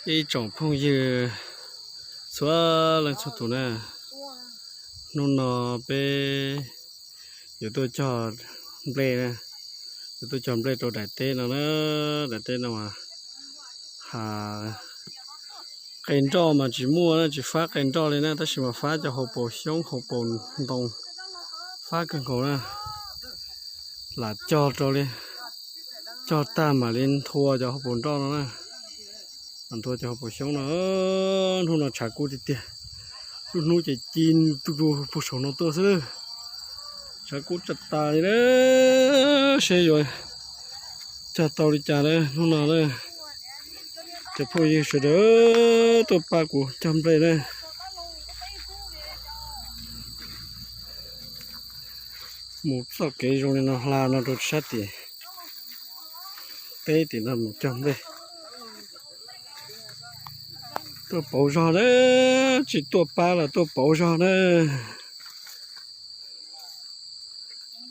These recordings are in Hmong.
Ib tsoom phooj ywg txhua leej txhua tus na, hnub no peb yuav tuaj cog nplej na, yuav tuaj cog nplej rau daim teb no na. Daim teb no mas ha, qe nroj mas tsis muaj na, tsis fab qe nroj li na, tab sis mas fab cov hauv paus xyoob hauv paus ntoo, fab kawg nkaus na. Lam cog rau li, cog tag mam li nthua cov hauv paus nroj no na, mam nthua cov hauv paus xyoob no. Hnub no tshav kub tiag tiag, lub hnub ces ci tu tu puag saum no tuaj xwb na. Tshav kub tag tas li na, seb yuav cog tau li cas na hnub no na. Cov phooj ywg sawv daws tuaj pab kuv cog nplej na. Mus txoj kev zoo li no hla no rau sab tim teb tim no mus cog nplej. Tuaj pauv zog na, tsis tuaj pab los tuaj pauv zog na.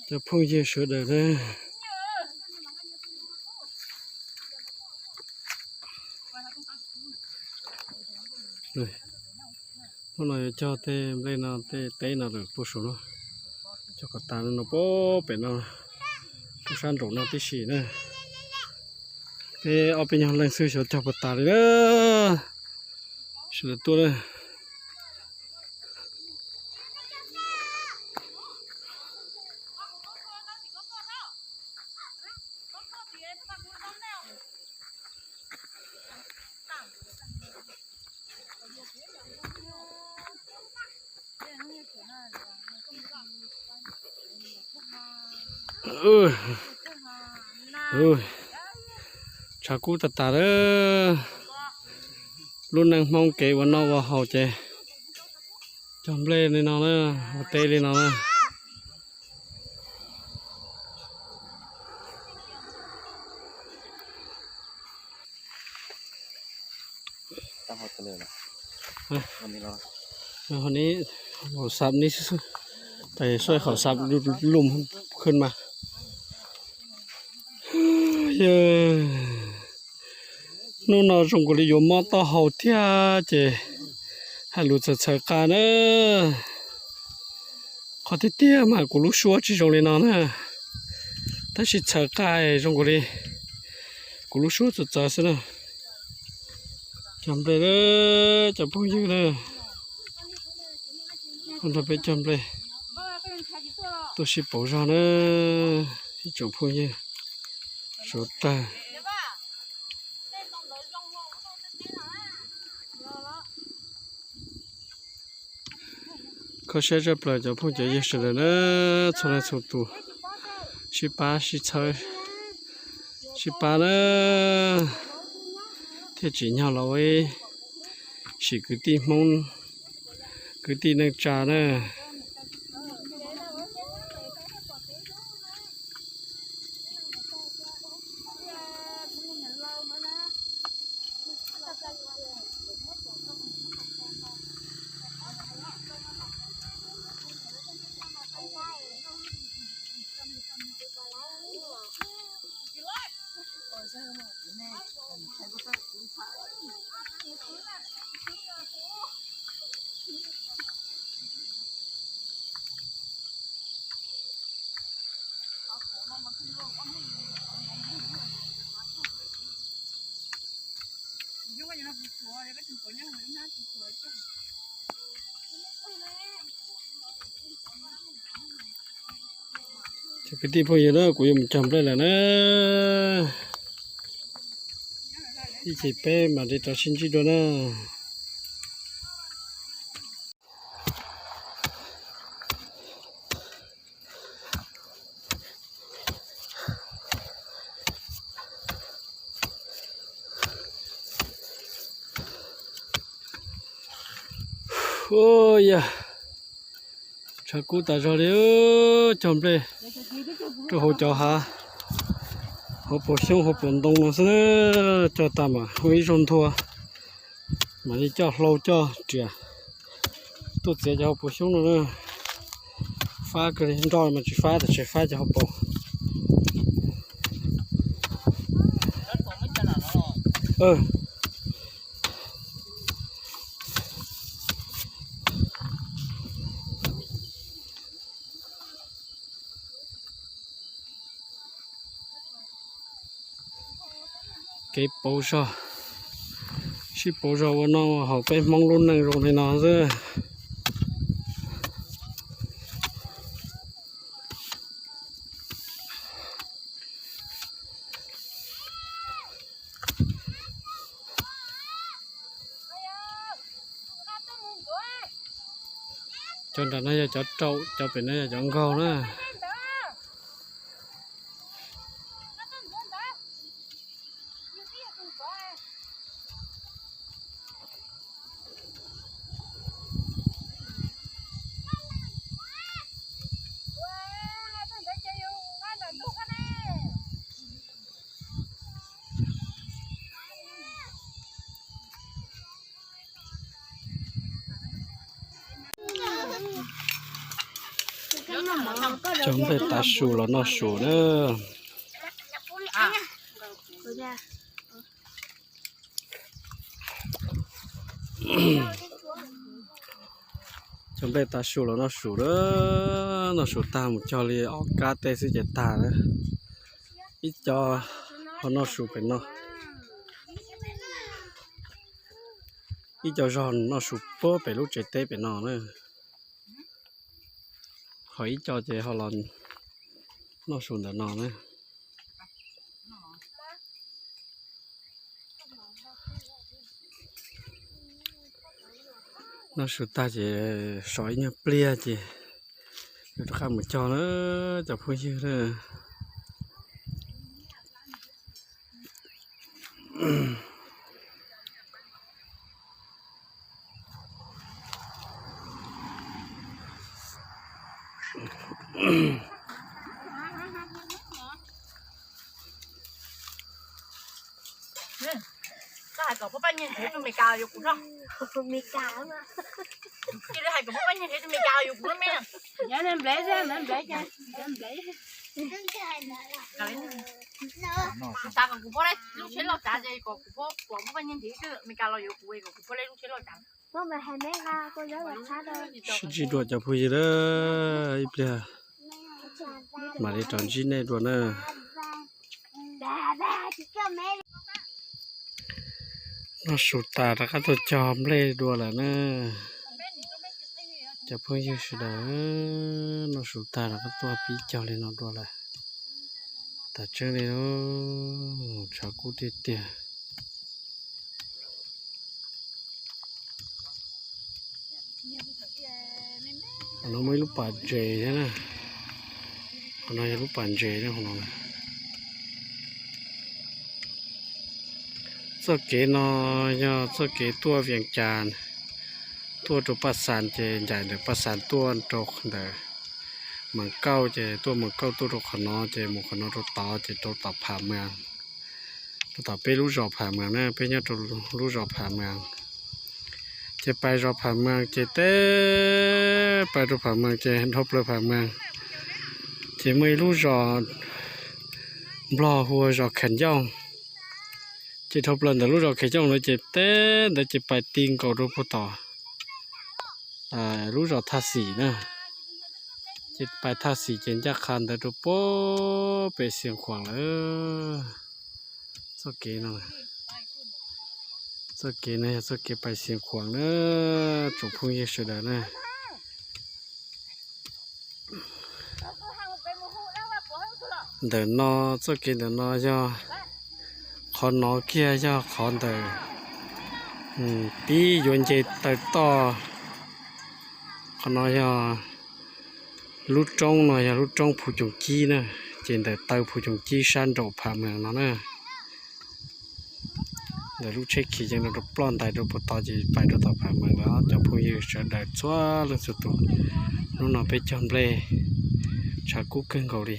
Cov phooj ywg sawv daws na, hnub no yuav cog tej nplej no, tej teb no lawm puag saum no, cog kom tas no puag pem no, puag sab nraum no tib si na. Peb ob peb nyuag leej xwb xyov cog puas tas li na. Sawv daws tuaj na. Tshav kub tag tas lawm. Lub neej Hmoob kev ua noj ua haus ces cog nplej li no na, ua teb li no na. Ho neb hauv xab neb xwb, tas soj qhov xab lub khwb mas. Hnub no zoo nkaus li yuav mob taub hau thiab ces hais lus txhawv txhawv qa na. Qhov tiag tiag mas kuv lub suab tsis zoo li no na, tab sis txhawv qa zoo nkaus li kuv lub suab txawv txawv xwb na. Cog nplej, cov phooj ywg na, nrog peb cog nplej, tuaj sib pauv zog na, ib tsoom phooj ywg suav tag. Kho siab tshaj plaws cov phooj cov ywg sawv daws na, txhua leej txhua tus sib pab sib txhawb, sib pab na, thiaj tsim nyog los ua ib sim kwv tij Hmoob, kwv tij neej tsa na. Cov kwv tij phooj ywg na, kuv yuav mus cog nplej lawm na. Ib chim peb mam li rov sib ntsib dua na. Ua yog tshav kub tas zog li, cog nplej rau hauv cov hav, hauv paus xyoob hauv paus ntoo no xwb na. Cog tas mas ua ib zaug nthua, mam li coj hlau coj riam tuaj txiav cov hauv paus xyoob no na. Fab kawg li, nroj mas tsis fab, tam sim fab cov hauv paus. Kev pauv zog, sib pauv zog ua noj ua haus peb Hmoob lub neej zoo li no xwb. Cov nram no yog cov raum, cov pem no yog cov nkaug na. Cog nplej tav su los noj su na. Cog nplej tav su los noj su na. Noj su tag mus cog li ob kab tej xwb ces tag na. Ib co ho noj su pem no, ib co zog noj su puag pem lub tsev teb pem no na. Ho ib co ces ho los noj su ntawm no na. Noj su tag ces so ib nyuag pliag ces yuav rov qab mus cog na cov phooj ywg na. Koj hais kom pab pab nyiag nrhiav rau Meskas los yuav kuv noj. Meskas, cia li hais kom pab pab nyiag nrhiav rau Meskas los yuav kuv noj me. Kuv xav kom kuv pab lub tsheb loj tsav ces kom kuv pab pom pab pab nyiag nrhiav rau Meskas los yuav kuv, kom kuv pab lub tsheb loj tsav. Sib ntsib dua cov phooj ywg na, ib pliag mam li rov ntsib nej dua na. Noj su tas rov qab tuaj cog nplej dua lawm na. Cov phooj ywg sawv daws, noj su tag rov qab tuaj pib cog li no dua lawm. Tas tseeb li, tshav kub tiag tiag. Qhov no muaj ib lub pas ntses thiab na. Qhov no yog lub pas ntses na, qhov no. Txoj kev no yog txoj kev tuaj Vias Cas, tuaj rau Paj Xas ces ncaim ntawm Paj Xas tuaj rau ntawm Mas Kauj ces tuaj Mas Kauj tuaj rau qhov no ces mus qhov no rau tod ces rau tom Pham Mas, rau tom peb lub zos Pham Mas na, peb nyob rau lub zos Pham Mas. Ces pais zos Pham Mas ces teb pais rau Pham Mas ces dhau plaws Pham Mas ces muaj ib lub zos Nplog hu ua zos Kham Yooj. Ces dhau plaws ntawm lub zos Kham Yooj ntawd ces teb ntawd ces pais ti nkaus rau puag tom lub zos Thaj Xim na. Ces pais Thaj Xim ces ncaj qha ntawd rau puag pem Xiav Khuam lawm. Txoj kev no, txoj kev no yog txoj kev pais Xiav Khuam na, tsoom phooj ywg sawv daws na. Ntawm no, txoj kev ntawm no yog qhov no kiag yog qhov ntawm pib yuav nce taw toj. Qhov no yog lub roob no yog lub roob Phu Coom Cib na, ces ntawm taw Phu Coom Cib sab nraum Pham Mas no na. Ntawm lub tsheb khi yees rau ploj ntais rau puag tod ces pais rau tom Pham Mas lawm, cov phooj ywg sawv daws txhua leej txhua tus. Hnub no peb cog nplej, tshav kub kawg nkaus li.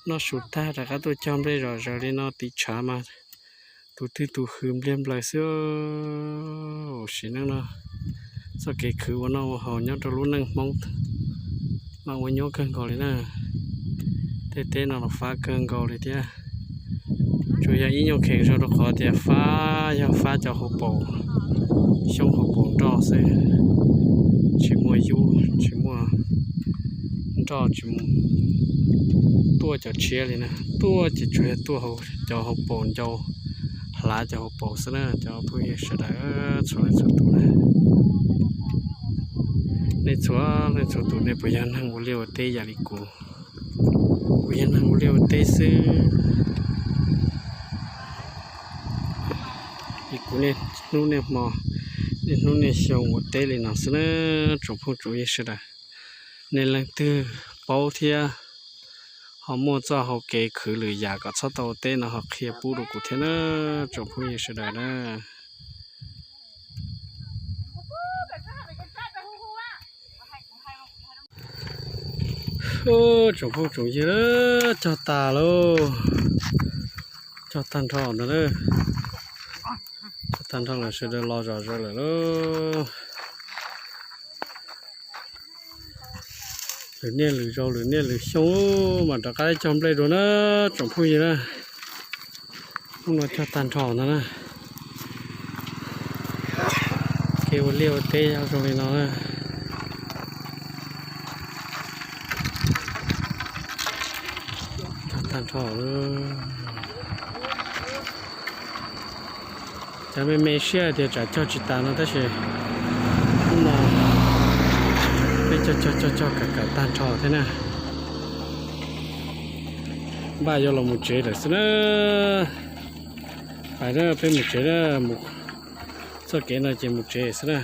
Noj su tag rov qab tuaj cog nplej zom zaws li no tiv tshav mas tus twg tus hws npliag nplaws xwb. Sim neej no txoj kev khwv ua noj ua haus nyob rau lub neej Hmoob mas ua nyuaj kawg nkaus li na. Tej teb no los fab kawg nkaus li thiab. Tsuas yog ib nyuag kheev zog rau qhov tias fab yog fab cov hauv paus, xyoob hauv paus nroj xwb, tsis muaj yub tsis muaj nroj, tsis tuaj cov tshiab li na. Tuaj ces tsuas yog tuaj cov hauv paus ncau hlav cov hauv paus xwb na cov phooj ywg sawv daws txhua leej txhua tus na. Nej txhua leej txhua tus nej puas yog neeg ua liaj ua teb yam li kuv? Kuv yog neeg ua liaj ua teb xwb. Li kuv niaj hnub niaj hmo, niaj hnub niaj xyoo ua teb li no xwb na tsoom phooj tsoom ywg sawv daws. Nej leej twg paub thiab ho muaj txoj hau kev khwv lwm yam kom txhob tau ua teb no ho qhia pub rau kuv thiab na tsoom phooj ywg sawv daws na. Tsoom phooj tsoom ywg, cog tas lauj, cog tag nrho ntawd na. Cog tag nrho lawm sawv daws los zom zaws lawm lauj. Lwm niaj lwm zaus lwm niaj lwm xyoo mas rov qab cog nplej dua na tsoom phooj ywg na. Hnub no cog tag nrho ntag na. Kev ua liaj ua teb yog zoo li no na. Cog tag nrho. Cov me me siab tias tsam cog tsis tas no tab sis hnub no peb cog cog cog cog kawm kawm tag nrho thiab na. Npaj yuav los mus tsev lawm xwb na. Pais na peb mus tsev na, mus txoj kev no ces mus tsev xwb na.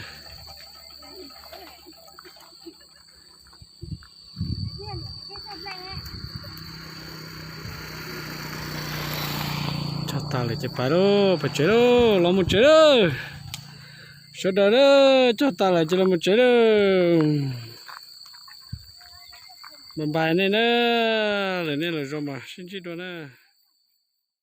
Cog tas lawm ces pais lauj, pais tsev lauj, los mus tsev lauj. Sawv daws na, cog tas lawm ces los mus tsev lauj. Bye bye nej na, lwm niaj lwm zaus mas sib ntsib dua na.